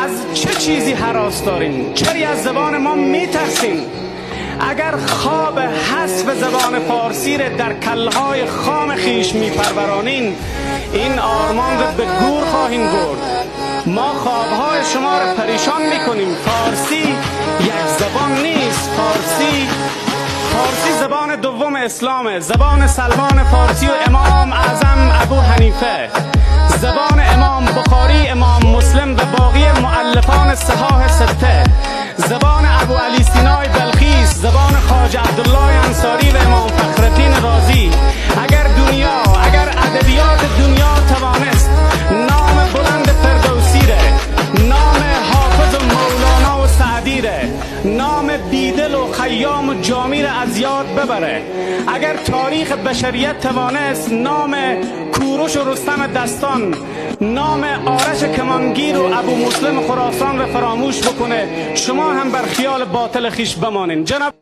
از چه چیزی هراس دارین؟ چرا از زبان ما میترسین؟ اگر خواب حذف زبان فارسی را در کلهای خام خیش میپرورانین، این آرمان را به گور خواهیم برد. ما خوابهای شما را پریشان میکنیم. فارسی یک زبان نیست، فارسی زبان دوم اسلامه، زبان سلمان فارسی و امام اعظم ابو حنیفه، زبان امام بخاری، امام مسلم و باقی مؤلفان صحاح سته، زبان ابو علی سینای بلخی، زبان خواجه عبدالله انصاری و امام فخرالدین رازی. اگر دنیا، اگر ادبیات دنیا توانست نام بلند فردوسی ره، نام حافظ و مولانا و سعدی ره، نام بیدل و خیام و جامی ره از یاد ببره، اگر تاریخ بشریت توانست نام کوروش و رستم دستان، نام آرش کمانگیر و ابو مسلم خراسان را فراموش بکنه، شما هم بر خیال باطل خیش بمانین. جناب